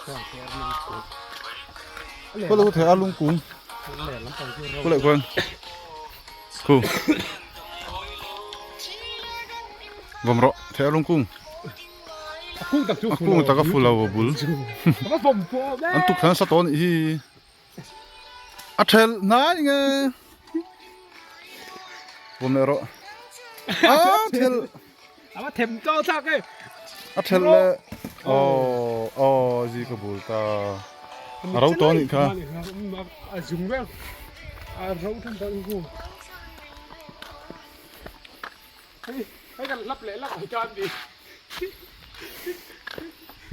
Khaw lo thei a lungkung khaw leh khuan khu vawm rawh thei a lungkung a kung tak a fu lo a bul an tuk thlan nasa tawh a nih hi a thelh hnai nge vawm leh rawh a thelh a thelh leh aw aw zi ka bul ta a ro tawh a nih kha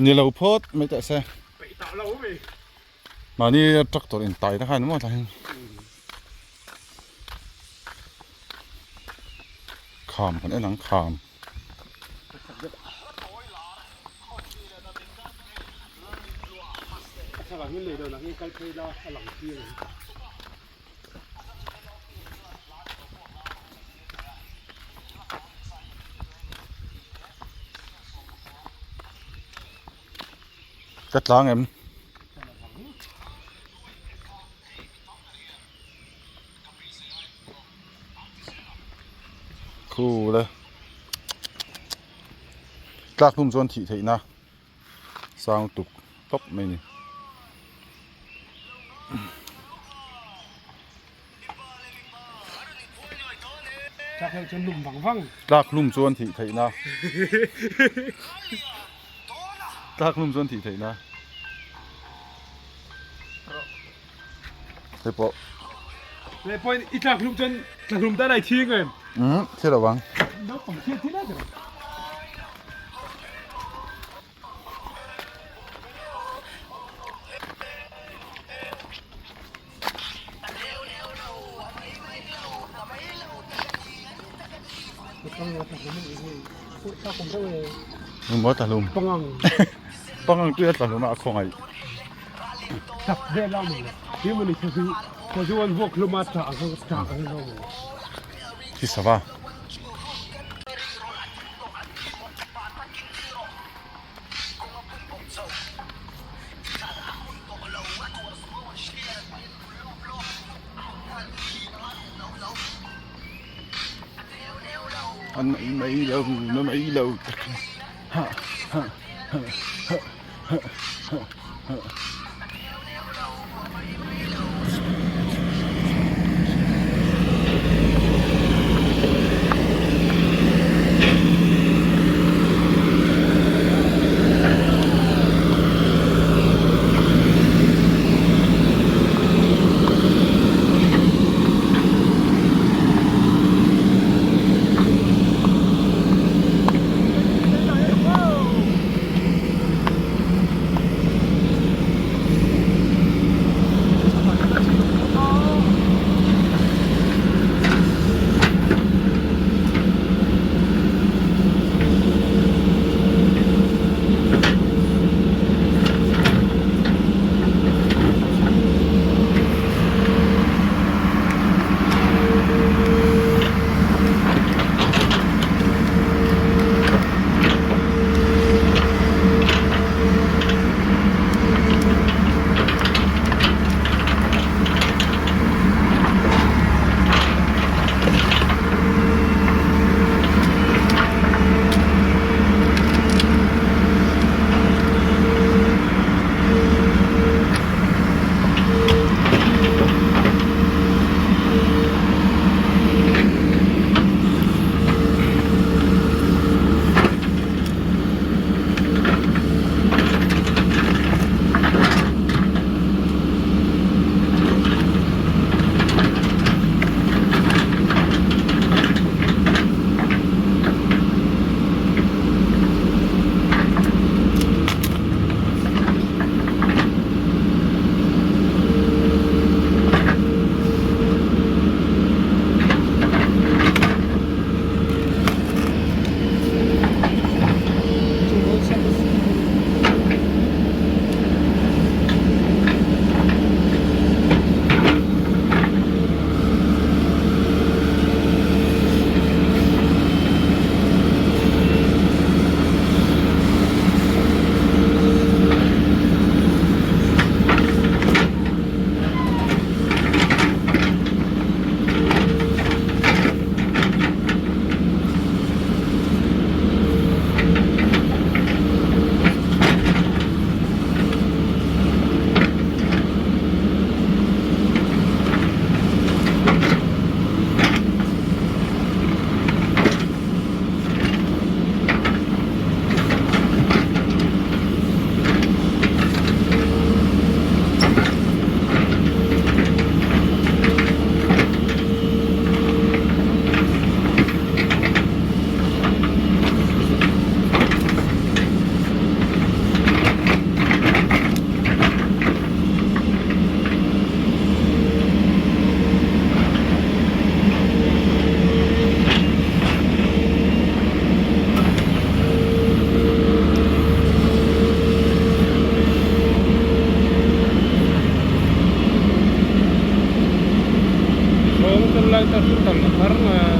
ni lo phawt mai teh se mahni tractor in tai te kha ni maw tah hian kham kan en ang kham. Ka tlang em? Khu le. Tlak hlum chuan thih theihna sang tuk tawp mai a ni. Tlak hlum chuan thih theihna Tlak hlum chuan thih theihna Hei pawh Leh pawhin i tlak hlum chuan tla hlum tan a i thing em? Umm thil lo ang. Naupang thil thil a ber. Engmaw tla hlum? Pangang. Pangang tui a tla hlum a a khawngaih. Tap vel a awm ang le. Hi mawni thazu thazu an vuak hlum a tla ang tla ang a awm ang. Hi sava. An mai lo na mai lo tak ha ha ha ha ha ha ha. tan chu tal a har ngai.